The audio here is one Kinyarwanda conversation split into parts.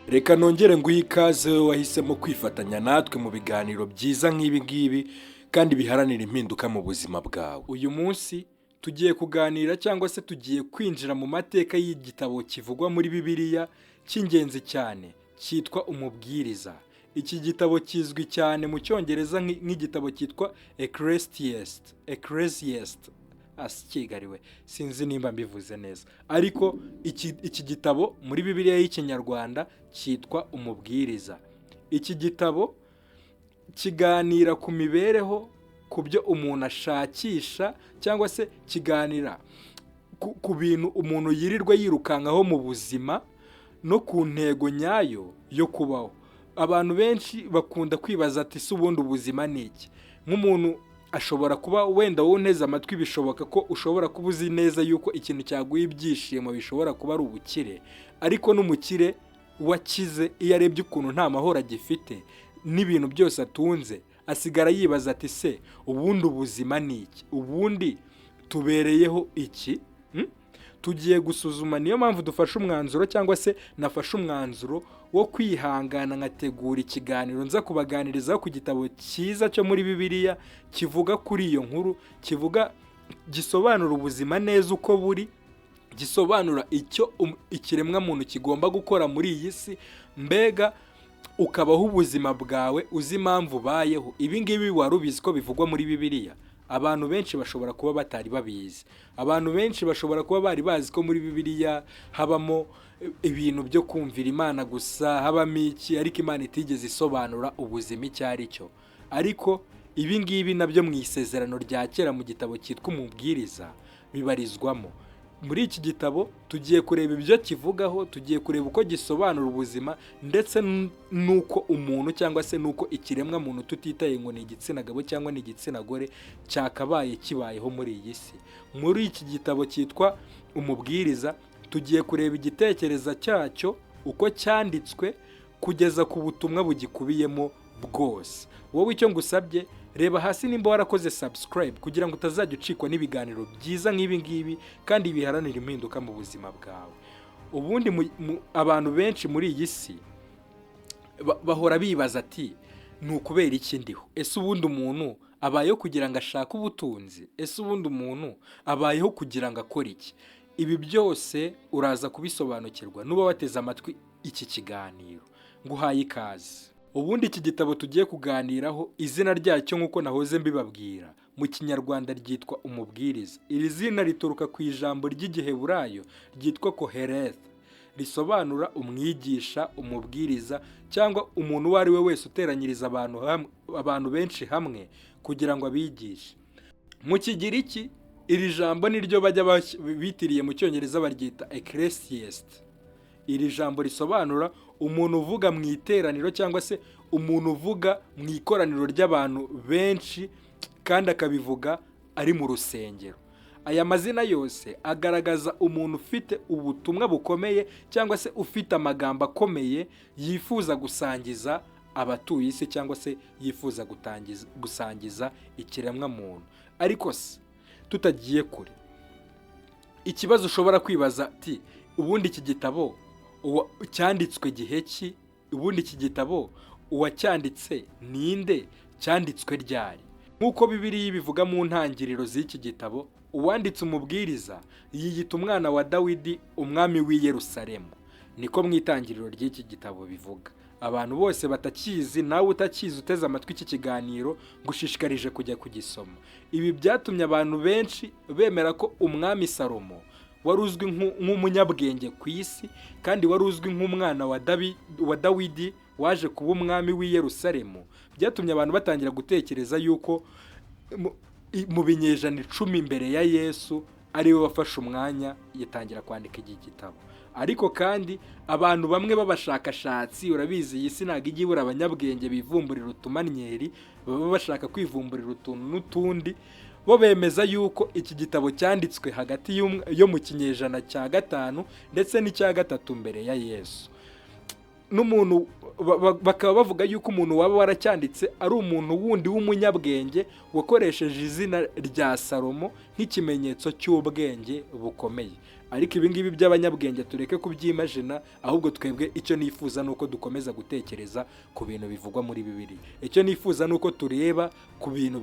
Reka nongere nguhe ikaze wowe wahisemo kwifatanya natwe mu biganiro byiza nk'ibi ngibi kandi biharanira impinduka mu buzima bwawe. Uyu munsi tugiye kuganira cyangwa se tugiye kwinjira mu mateka y'igitabo kivugwa muri Bibiliya cy'ingenzi cyane cyitwa Umubwiriza. Iki gitabo kizwi cyane mu Cyongereza nk'igitabo cyitwa Ecclesiastes. Ecclesiastes asikigariwe, sinzi nimba mbivuze neza, ariko iki gitabo muri Bibiliya y'Ikinyarwanda cyitwa Umubwiriza. Iki gitabo kiganira ku mibereho, ku byo umuntu ashakisha, cyangwa se kiganira ku bintu umuntu yirirwa yirukankaho mu buzima no ku ntego nyayo yo kubaho. Abantu benshi bakunda kwibaza ati: "Se ubundi ubuzima ni iki?" Nk'umuntu ashobora kuba wenda wowe unteze amatwi, bishoboka ko ushobora kuba uzi neza yuko ikintu cyaguha ibyishimo bishobora kuba ari ubukire, ariko n'umukire wakize, iyo arebye ukuntu nta mahoro agifite n'ibintu byose atunze, asigara yibaza ati: "Se ubundi ubuzima ni iki? Ubundi tubereyeho iki?" Tugiye gusuzuma. Niyo mpamvu dufashe umwanzuro, cyangwa se nafashe umwanzuro wo kwihangana nkategura ikiganiro nza kubaganirizaho ku gitabo cyiza cyo muri Bibiliya kivuga kuri iyo nkuru, kivuga, gisobanura ubuzima neza uko buri, gisobanura icyo ikiremwamuntu kigomba gukora muri iyi si, mbega ukabaho ubuzima bwawe uzi impamvu ubayeho. Ibi ngibi wari ubizi ko bivugwa muri Bibiliya? Abantu benshi bashobora kuba batari babizi. Abantu benshi bashobora kuba bari bazi ko muri Bibiliya habamo ibintu byo kumvira Imana gusa, habamo iki, ariko Imana itigeze isobanura ubuzima icyo ari cyo. Ariko ibi ngibi nabyo mu Isezerano rya Kera, mu gitabo cyitwa Umubwiriza, bibarizwamo. Muri iki gitabo tugiye kureba ibyo kivugaho, tugiye kureba uko gisobanura ubuzima, ndetse n'uko umuntu cyangwa se n'uko ikiremwa muntu, tutitaye ngo ni igitsina gabo cyangwa ni igitsina gore, cyakabaye kibayeho muri iyi si. Muri iki gitabo cyitwa Umubwiriza tugiye kureba igitekerezo cyacyo, uko cyanditswe, kugeza ku butumwa bugikubiyemo bwose. Wowe icyo ngusabye, reba hasi nimba warakoze subscribe kugira ngo utazajya ucikwa n'ibiganiro byiza nk'ibi ngibi kandi biharanira impinduka mu buzima bwawe. Ubundi abantu benshi muri iyi si bahora bibaza ati: "Ni ukubera iki ndiho? Ese ubundi umuntu abayeho kugira ngo ashake ubutunzi? Ese ubundi umuntu abayeho kugira ngo akore iki?" Ibi byose uraza kubisobanukirwa nuba wateze amatwi iki kiganiro. Nguhaye ikaze. Ubundi iki gitabo tugiye kuganiraho, izina ryacyo, nk'uko nahoze mbibabwira, mu Kinyarwanda ryitwa Umubwiriza. Iri zina rituruka ku ijambo ry'Igiheburayo ryitwa Kohereth, risobanura umwigisha, umubwiriza, cyangwa umuntu uwo ari we wese uteranyiriza abantu benshi hamwe kugira ngo abigishe. Mu Kigiriki iri jambo niryo bajya bitiriye, mu Cyongereza baryita Ecclesiastes. Iri jambo risobanura umuntu uvuga mu iteraniro, cyangwa se umuntu uvuga mu ikoraniro ry'abantu benshi, kandi akabivuga ari mu rusengero. Aya mazina yose agaragaza umuntu ufite ubutumwa bukomeye, cyangwa se ufite amagambo akomeye yifuza gusangiza abatuye isi, cyangwa se yifuza gusangiza ikiremwamuntu. Ariko se tutagiye kure, ikibazo ushobora kwibaza ati: "Ubundi iki gitabo cyanditswe gihe ki? Ubundi iki gitabo uwacyanditse ninde? Cyanditswe ryari?" Nk'uko Bibiliya bivuga mu ntangiriro z'iki gitabo, uwanditse Umubwiriza yiyita umwana wa Dawidi, umwami w'i Yerusalemu. Niko mu itangiriro ry'iki gitabo bivuga. Abantu bose batakizi, nawe utakizi uteze amatwi iki kiganiro, ngushishikarije kujya kugisoma. Ibi byatumye abantu benshi bemera ko umwami Salomo, wari uzwi nk'umunyabwenge ku isi, kandi wari uzwi nk'umwana wa Dawidi waje kuba umwami w'i Yerusalemu, byatumye abantu batangira gutekereza yuko mu binyejana 10 mbere ya Yesu ariwe wafashe umwanya yatangira kwandika iki gitabo. Ariko kandi abantu bamwe b'abashakashatsi, urabizi iyi si ntabwo ijya ibura abanyabwenge bivumburira utumanyeri, baba bashaka kwivumburira utuntu n'utundi, bo bemeza yuko iki gitabo cyanditswe hagati yo mu kinyejana cya gatanu ndetse n'icya gatatu mbere ya Yesu. N'umuntu bakaba bavuga yuko umuntu waba waracyanditse ari umuntu wundi w'umunyabwenge wakoresheje izina rya Salomo nk'ikimenyetso cy'ubwenge bukomeye. Ariko ibi ngibi by'abanyabwenge tureke kubyimajina, ahubwo twebwe icyo nifuza ni uko dukomeza gutekereza ku bintu bivugwa muri Bibiliya. Icyo nifuza ni uko tureba ku bintu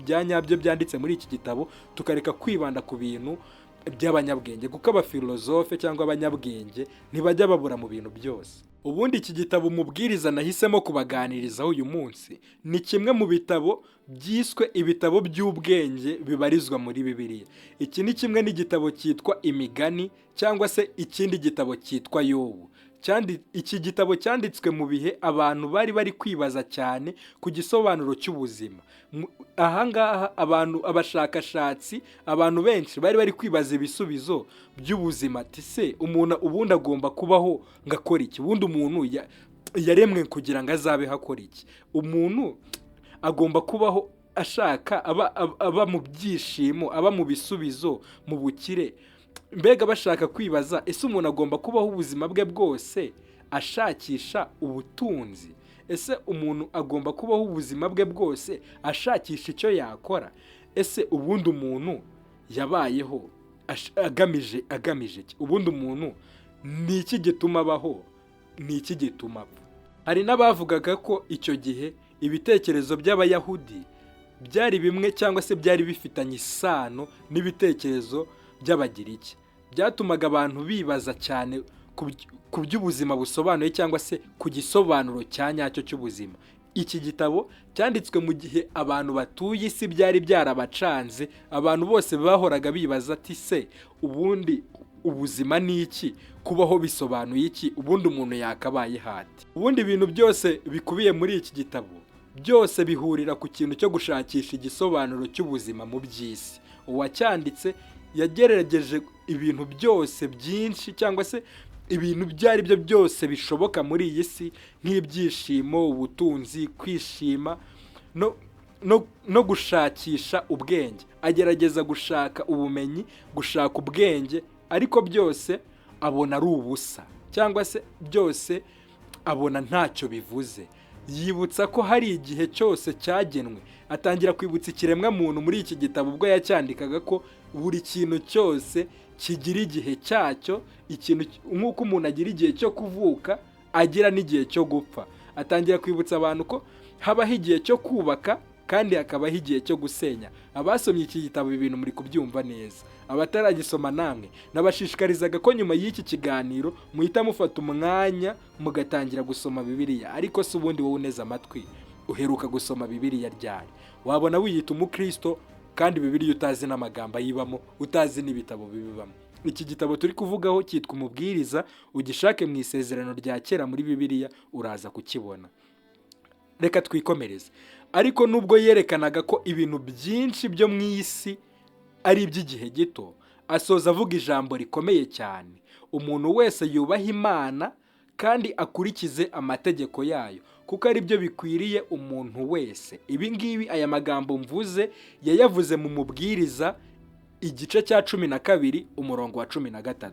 bya nyabyo byanditse muri iki gitabo, tukareka kwibanda ku bintu by'abanyabwenge, kuko abafilozofe cyangwa abanyabwenge ntibajya babura mu bintu byose. Ubundi iki gitabo Umubwiriza nahisemo kubaganirizaho uyu munsi ni kimwe mu bitabo byiswe ibitabo by'ubwenge bibarizwa muri Bibiliya. Iki ni kimwe n'igitabo cyitwa Imigani cyangwa se ikindi gitabo cyitwa Yobu. Iki gitabo cyanditswe mu bihe abantu bari bari kwibaza cyane ku gisobanuro cy'ubuzima. Ahangaha abantu, abashakashatsi, abantu benshi bari bari kwibaza ibisubizo by'ubuzima, ati: "Se umuntu ubundi agomba kubaho ngo akore iki? Ubundi umuntu yaremwe kugira ngo azabeho akora iki? Umuntu agomba kubaho ashaka aba mu byishimo, aba mu bisubizo, mu bukire?" Mbega bashaka kwibaza: ese umuntu agomba kubaho ubuzima bwe bwose ashakisha ubutunzi? Ese umuntu agomba kubaho ubuzima bwe bwose ashakisha icyo yakora? Ese ubundi umuntu yabayeho agamije iki? Ubundi umuntu ni iki gituma abaho? Ni iki gituma apfa?" Hari n'abavugaga ko icyo gihe ibitekerezo by'Abayahudi byari bimwe cyangwa se byari bifitanye isano n'ibitekerezo by'Abagiriki, byatumaga abantu bibaza cyane ku by'ubuzima busobanuye cyangwa se ku gisobanuro cya nyacyo cy'ubuzima. Iki gitabo cyanditswe mu gihe abantu batuye isi byari byarabacanze. Abantu bose bahoraga bibaza ati: "Se ubundi ubuzima ni iki? Kubaho bisobanuye iki? Ubundi umuntu yakabaye hati?" Ubundi ibintu byose bikubiye muri iki gitabo byose bihurira ku kintu cyo gushakisha igisobanuro cy'ubuzima mu by'isi. Uwacyanditse yagerageje ibintu byose byinshi cyangwa se ibintu ibyo ari byo byose bishoboka muri iyi si, nk'ibyishimo, ubutunzi, kwishima no gushakisha ubwenge. Agerageza gushaka ubumenyi, gushaka ubwenge, ariko byose abona ari ubusa cyangwa se byose abona ntacyo bivuze. Yibutsa ko hari igihe cyose cyagenwe. Atangira kwibutsa ikiremwamuntu muri iki gitabo ubwo yacyandikaga ko buri kintu cyose kigira igihe cyacyo. Ikintu nk'uko umuntu agira igihe cyo kuvuka, agira n'igihe cyo gupfa. Atangira kwibutsa abantu ko habaho igihe cyo kubaka kandi hakabaho igihe cyo gusenya. Abasomye iki gitabo, ibi bintu muri kubyumva neza. Abataragisoma namwe nabashishikarizaga ko nyuma y'iki kiganiro muhita mufata umwanya mugatangira gusoma Bibiliya. Ariko se ubundi wowe uneze amatwi, uheruka gusoma Bibiliya ryari? Wabona wiyita umukristo kandi Bibiliya utazi n'amagambo ayibamo, utazi n'ibitabo bibibamo. Iki gitabo turi kuvugaho cyitwa Umubwiriza. Ugishake mu Isezerano rya Kera muri Bibiliya, uraza kukibona. Reka twikomereze. Ariko nubwo yerekanaga ko ibintu byinshi byo mu isi ari iby'igihe gito, asoza avuga ijambo rikomeye cyane: "Umuntu wese yubaha Imana kandi akurikize amategeko yayo, kuko ari byo bikwiriye umuntu wese." Ibi ngibi, aya magambo mvuze, yayavuze mu Mubwiriza igice cya 12, umurongo wa 13.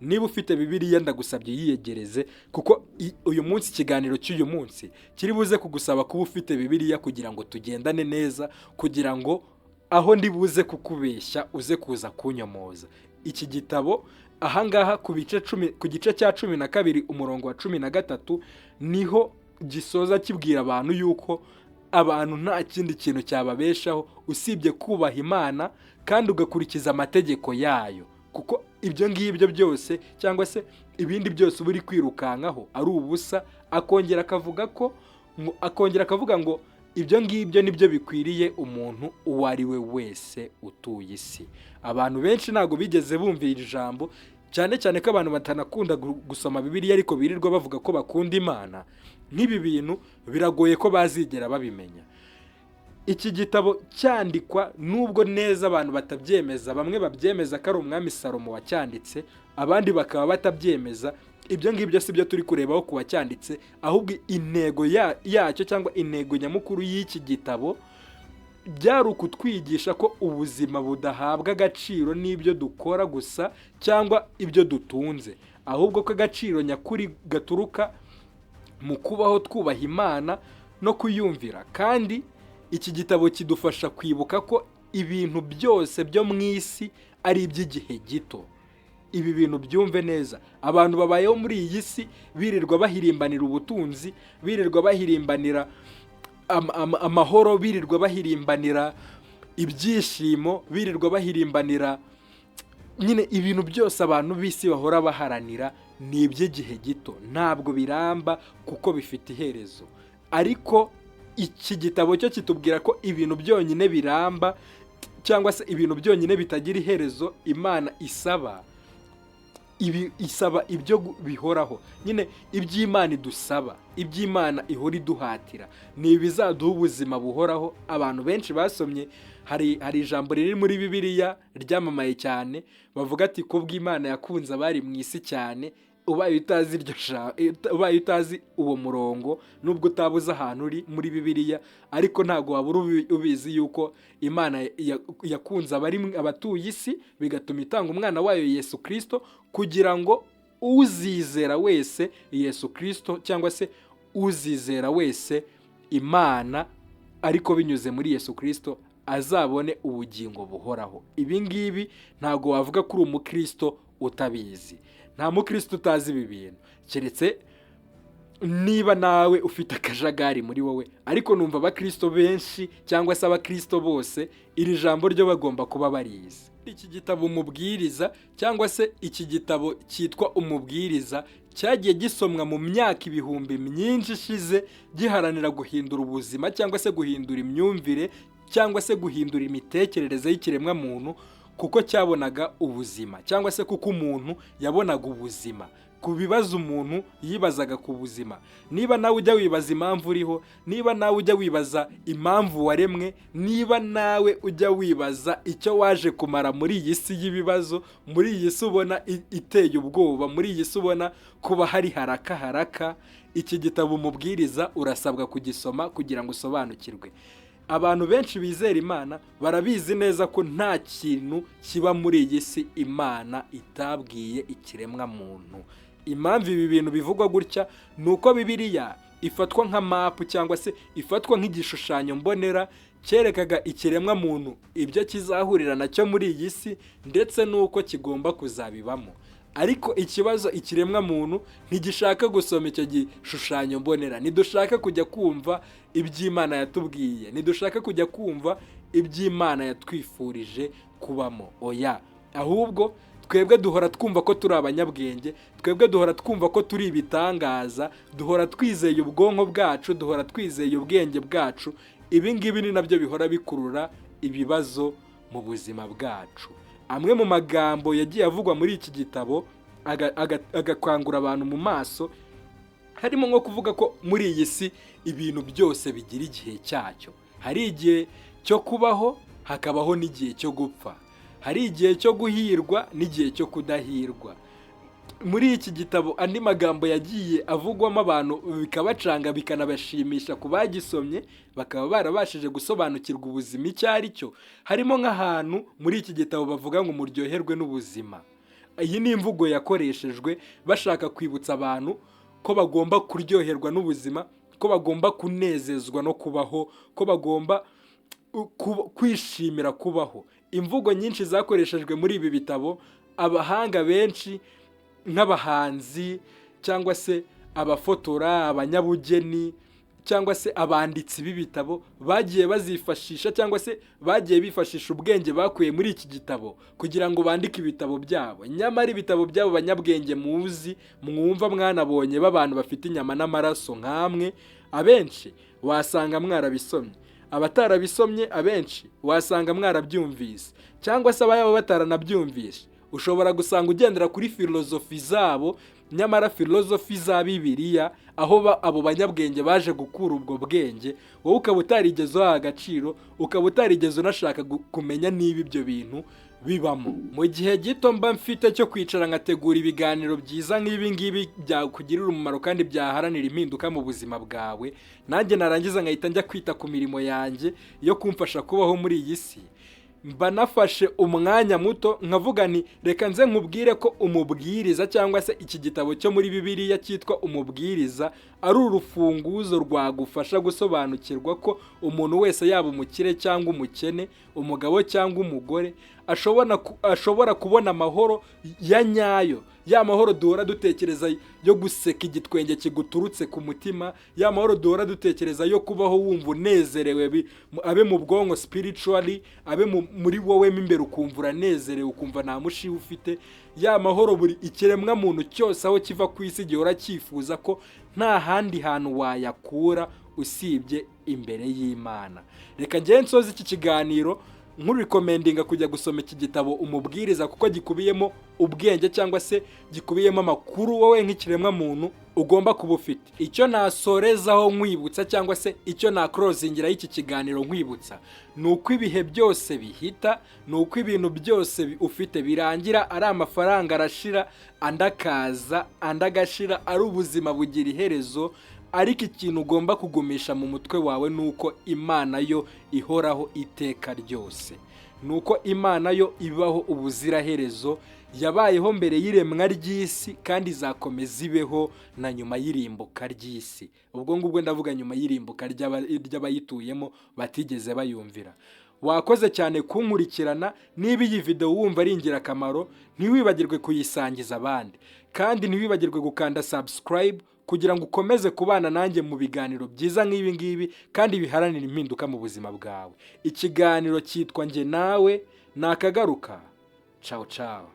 Niba ufite Bibiliya, ndagusabye yiyegereze, kuko uyu munsi, ikiganiro cy'uyu munsi kiri buze kugusaba kuba ufite Bibiliya kugira ngo tugendane neza, kugira ngo aho ndi buze kukubeshya uze kuza kunyomoza. Iki gitabo ahangaha ku bice 10, ku gice cya 12, umurongo wa 13, niho gisoza kibwira abantu yuko abantu nta kindi kintu cyababeshaho usibye kubaha Imana kandi ugakurikiza amategeko yayo, kuko ibyo ngibyo byose cyangwa se ibindi byose uba uri kwirukankaho ari ubusa. Akongera akavuga ngo ibyo ngibyo nibyo bikwiriye umuntu uwo ari we wese utuye isi. Abantu benshi ntabwo bigeze bumva iri jambo, cyane cyane ko abantu batanakunda gusoma Bibiliya ariko birirwa bavuga ko bakunda Imana. Nk'ibi bintu biragoye ko bazigera babimenya. Iki gitabo cyandikwa, nubwo neza abantu batabyemeza, bamwe babyemeza ko ari umwami Salomo wacyanditse, abandi bakaba batabyemeza, ibyo ngibyo si byo turi kurebaho ku wacyanditse. Ahubwo intego yacyo cyangwa intego nyamukuru y'iki gitabo byari ukutwigisha ko ubuzima budahabwa agaciro n'ibyo dukora gusa cyangwa ibyo dutunze, ahubwo ko agaciro nyakuri gaturuka mu kubaho twubaha Imana no kuyumvira. Kandi iki gitabo kidufasha kwibuka ko ibintu byose byo mu isi ari iby'igihe gito. Ibi bintu byumve neza. Abantu babayeho muri iyi si birirwa bahirimbanira ubutunzi, birirwa bahirimbanira amahoro, birirwa bahirimbanira ibyishimo, birirwa bahirimbanira nyine ibintu byose abantu b'isi bahora baharanira, ni iby'igihe gito, ntabwo biramba kuko bifite iherezo. Ariko iki gitabo cyo kitubwira ko ibintu byonyine biramba, cyangwa se ibintu byonyine bitagira iherezo, Imana isaba ibi, isaba ibyo bihoraho nyine. Iby'Imana idusaba, iby'Imana ihora iduhatira, ni ibizaduha ubuzima buhoraho. Abantu benshi basomye, hari ijambo riri muri Bibiliya ryamamaye cyane, bavuga ati: "Kubw'Imana yakunze abari mu isi cyane." Ubaye utazi iryo ubaye utazi uwo murongo, nubwo utabuze ahantu uri muri Bibiliya, ariko ntabwo wabura ubizi yuko Imana yakunze abatuye isi, bigatuma itanga umwana wayo Yesu Kirisito, kugira ngo uzizera wese Yesu Kirisito, cyangwa se uzizera wese Imana ariko binyuze muri Yesu Kirisito, azabone ubugingo buhoraho. Ibi ngibi ntabwo wavuga ko uri umukristo utabizi. Nta mukristo utazi ibi bintu, keretse niba nawe ufite akajagari muri wowe. Ariko numva abakristo benshi, cyangwa se abakristo bose, iri jambo ryo bagomba kuba barizi. Iki gitabo Umubwiriza, cyangwa se iki gitabo cyitwa Umubwiriza, cyagiye gisomwa mu myaka ibihumbi myinshi ishize, giharanira guhindura ubuzima, cyangwa se guhindura imyumvire, cyangwa se guhindura imitekerereze y'ikiremwamuntu, kuko cyabonaga ubuzima, cyangwa se kuko umuntu yabonaga ubuzima ku bibazo umuntu yibazaga ku buzima. Niba nawe ujya wibaza impamvu uriho, niba nawe ujya wibaza impamvu waremwe, niba nawe ujya wibaza icyo waje kumara muri iyi si y'ibibazo, muri iyi si ubona iteye ubwoba, muri iyi si ubona kuba hari haraka haraka, iki gitabo Umubwiriza urasabwa kugisoma kugira ngo usobanukirwe. Abantu benshi bizera Imana barabizi neza ko nta kintu kiba muri iyi si Imana itabwiye ikiremwa muntu. Impamvu ibi bintu bivugwa gutya ni uko Bibiliya ifatwa nka map, cyangwa se ifatwa nk'igishushanyo mbonera cyerekaga ikiremwa muntu ibyo kizahurira nacyo muri iyi si, ndetse n'uko kigomba kuzabibamo. Ariko ikibazo, ikiremwa muntu ntigishaka gusoma icyo gishushanyo mbonera, ntidushaka kujya kumva iby'Imana yatubwiye, ntidushaka kujya kumva iby'Imana yatwifurije kubamo. Oya, ahubwo twebwe duhora twumva ko turi abanyabwenge, twebwe duhora twumva ko turi ibitangaza, duhora twizeye ubwonko bwacu, duhora twizeye ubwenge bwacu. Ibi ngibi ni nabyo bihora bikurura ibibazo mu buzima bwacu. Amwe mu magambo yagiye avugwa muri iki gitabo agakangura abantu mu maso, harimo nko kuvuga ko muri iyi si ibintu byose bigira igihe cyacyo. Hari igihe cyo kubaho, hakabaho n'igihe cyo gupfa. Hari igihe cyo guhirwa n'igihe cyo kudahirwa. Muri iki gitabo, andi magambo yagiye avugwamo abantu bikabacanga, bikanabashimisha ku bagisomye, bakaba barabashije gusobanukirwa ubuzima icyo ari cyo, harimo nk'ahantu muri iki gitabo bavuga ngo: "Muryoherwe n'ubuzima." Iyi ni imvugo yakoreshejwe bashaka kwibutsa abantu ko bagomba kuryoherwa n'ubuzima, ko bagomba kunezezwa no kubaho, ko bagomba kwishimira kubaho. Imvugo nyinshi zakoreshejwe muri ibi bitabo, abahanga benshi nk'abahanzi, cyangwa se abafotora, abanyabugeni, cyangwa se abanditsi b'ibitabo, bagiye bazifashisha, cyangwa se bagiye bifashisha ubwenge bakuye muri iki gitabo kugira ngo bandike ibitabo byabo. Nyamara ibitabo by'abo banyabwenge muzi, mwumva, mwanabonye, b'abantu bafite inyama n'amaraso nk'amwe, abenshi wasanga mwarabisomye, abatarabisomye abenshi wasanga mwarabyumvise, cyangwa se abayaba bataranabyumvise, ushobora gusanga ugendera kuri filozofi zabo. Nyamara filozofi za Bibiliya, aho abo banyabwenge baje gukura ubwo bwenge, wowe ukaba utarigeze uhaha agaciro, ukaba utarigeze unashaka kumenya niba ibyo bintu bibamo. Mu gihe gito mba mfite cyo kwicara nkategura ibiganiro byiza nk'ibi ngibi byakugirira umumaro kandi byaharanira impinduka mu buzima bwawe, nanjye narangiza nkahita njya kwita ku mirimo yanjye yo kumfasha kubaho muri iyi si, mba nafashe umwanya muto nkavuga nti: "Reka nze nkubwire ko Umubwiriza, cyangwa se iki gitabo cyo muri Bibiliya cyitwa Umubwiriza, ari urufunguzo rwagufasha gusobanukirwa ko umuntu wese, yaba umukire cyangwa umukene, umugabo cyangwa umugore, ashobora kubona amahoro ya nyayo, ya mahoro duhora dutekereza yo guseka igitwenge kiguturutse ku mutima, ya mahoro duhora dutekereza yo kubaho wumva unezerewe, abe mu bwonko spiritually, abe muri wowe mo imbere, ukumva uranezerewe, ukumva nta mushiha ufite, ya mahoro buri ikiremwa muntu cyose aho kiva ku isi gihora cyifuza, ko nta handi hantu wayakura usibye imbere y'Imana. Reka njye nsoze iki kiganiro nkurecommendinga kujya gusoma iki gitabo Umubwiriza, kuko gikubiyemo ubwenge cyangwa se gikubiyemo amakuru wowe nk'ikiremwa muntu ugomba kuba ufite. Icyo nasorezaho nkwibutsa, cyangwa se icyo naclosingiraho iki kiganiro nkwibutsa, ni uko ibihe byose bihita, ni uko ibintu byose ufite birangira, ari amafaranga arashira, andi akaza, andi agashira, ari ubuzima bugira iherezo. Ariko ikintu ugomba kugumisha mu mutwe wawe ni uko Imana yo ihoraho iteka ryose, ni uko Imana yo ibaho ubuziraherezo. Yabayeho mbere y'iremwa ry'isi kandi izakomeza ibeho na nyuma y'irimbuka ry'isi. Ubwo ngubwo ndavuga nyuma y'irimbuka ry'abayituyemo batigeze bayumvira. Wakoze cyane kunkurikirana. Niba iyi video wumva ari ingirakamaro, ntiwibagirwe kuyisangiza abandi, kandi ntiwibagirwe gukanda subscribe kugira ngo ukomeze kubana nanjye mu biganiro byiza nk'ibi ngibi kandi biharanira impinduka mu buzima bwawe. Ikiganiro cyitwa Njye Nawe. Nakagaruka. Ciao ciao.